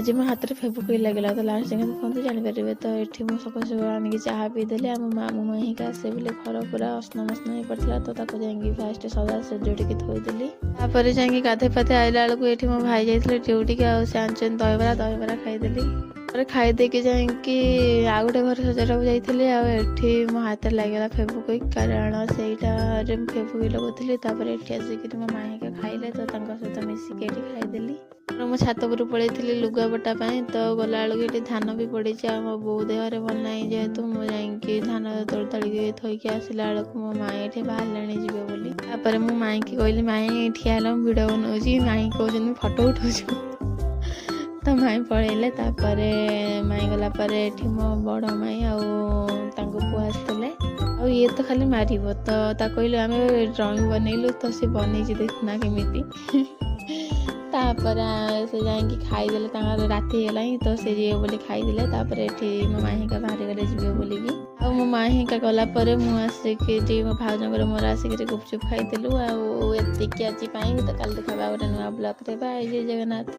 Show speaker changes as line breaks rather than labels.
ଆଜି ମୋ ହାତରେ ଫେବୁକ୍ୱିକ୍ ଲାଗିଲା, ତ ଲାଷ୍ଟ ଯାଏଁ ଦେଖନ୍ତୁ, ଜାଣିପାରିବେ। ତ ଏଠି ମୁଁ ସକାଳୁ ସକାଳୁ ଆଣିକି ଚାହା ପିଇଦେଲି। ଆମ ମାମୁଁ ମାଇଁକା ଆସିବେ ବୋଲି ଘର ପୁରା ଅସନା ମସନା ହେଇ ପଡ଼ିଥିଲା, ତ ତାକୁ ଯାଇକି ଫାଷ୍ଟ ସଜା ସଜାଡ଼ିକି ଥୋଇଦେଲି। ତାପରେ ଯାଇକି ଗାଧେଇ ପାଧେଇ ଆଇଲା ବେଳକୁ ଏଠି ମୋ ଭାଇ ଯାଇଥିଲେ ଡ୍ୟୁଟିକି ଆଉ ସେ ଆଣିଛନ୍ତି ଦହିବରା। ଦହିବରା ଖାଇଦେଲି। ତାପରେ ଖାଇଦେଇକି ଯାଇକି ଆଉ ଗୋଟେ ଘରେ ସଜାଡ଼ିବାକୁ ଯାଇଥିଲି। ଆଉ ଏଠି ମୋ ହାତରେ ଲାଗିଗଲା ଫେବୁକ୍ୱିକ୍, କାରଣ ସେଇଟାରେ ମୁଁ ଫେବୁକ୍ୱିକ୍ ଲଗାଉଥିଲି। ତାପରେ ଏଠି ଆସିକିରି ମୋ ମାଇଁକା ଖାଇଲେ, ତ ତାଙ୍କ ସହିତ ମିଶିକି ଏଠି ଖାଇଦେଲି। ମୁଁ ଛାତ ଉପରକୁ ପଳେଇଥିଲି ଲୁଗାପଟା ପାଇଁ, ତ ଗଲାବେଳକୁ ଏଠି ଧାନ ବି ପଡ଼ିଛି। ଆଉ ମୋ ବୋଉ ଦେହରେ ଭଲ ନାହିଁ ଯେହେତୁ, ମୁଁ ଯାଇକି ଧାନ ତୋଳି ତାଳିକି ଥୋଇକି ଆସିଲା ବେଳକୁ ମୋ ମାଇଁ ଏଠି ବାହାରିଲେଣି ଯିବେ ବୋଲି। ତାପରେ ମୁଁ ମାଇଁକି କହିଲି, "ମାଇଁ, ଠିଆ ହେଲା, ମୁଁ ଭିଡ଼ିଓ ବନଉଛି।" ମାଇଁ କହୁଛନ୍ତି, "ଫଟୋ ଉଠଉଛୁ?" ତ ମାଇଁ ପଳେଇଲେ। ତାପରେ ମାଇଁ ଗଲା ପରେ ଏଠି ମୋ ବଡ଼ ମାଇଁ ଆଉ ତାଙ୍କ ପୁଅ ଆସିଥିଲେ। ଆଉ ଇଏ ତ ଖାଲି ମାରିବ, ତ ତାକୁ କହିଲୁ ଆମେ ଡ୍ରଇଂ ବନେଇଲୁ, ତ ସେ ବନେଇଛି ଦେଖୁନା କେମିତି। ତାପରେ ସେ ଯାଇକି ଖାଇଦେଲେ। ତାଙ୍କର ରାତି ହେଇଗଲାଣି, ତ ସେ ଯିବେ ବୋଲି ଖାଇଦେଲେ। ତାପରେ ଏଠି ମୋ ମାଇଁକା ବାହାରିଗଲେ ଯିବେ ବୋଲିକି। ଆଉ ମୋ ମାଇଁକା ଗଲା ପରେ ମୁଁ ଆସିକି ଏଠି ମୋ ଭାଉଜଙ୍କର ମୋର ଆସିକିରି ଗୁପଚୁପ୍ ଖାଇଥିଲୁ। ଆଉ ଏତିକି ଆଜି ପାଇଁ। ତ କାଲି ଦେଖାହେବା ଗୋଟେ ନୂଆ ବ୍ଲଗ୍ରେ। ବାଏ, ଜୟ ଜଗନ୍ନାଥ।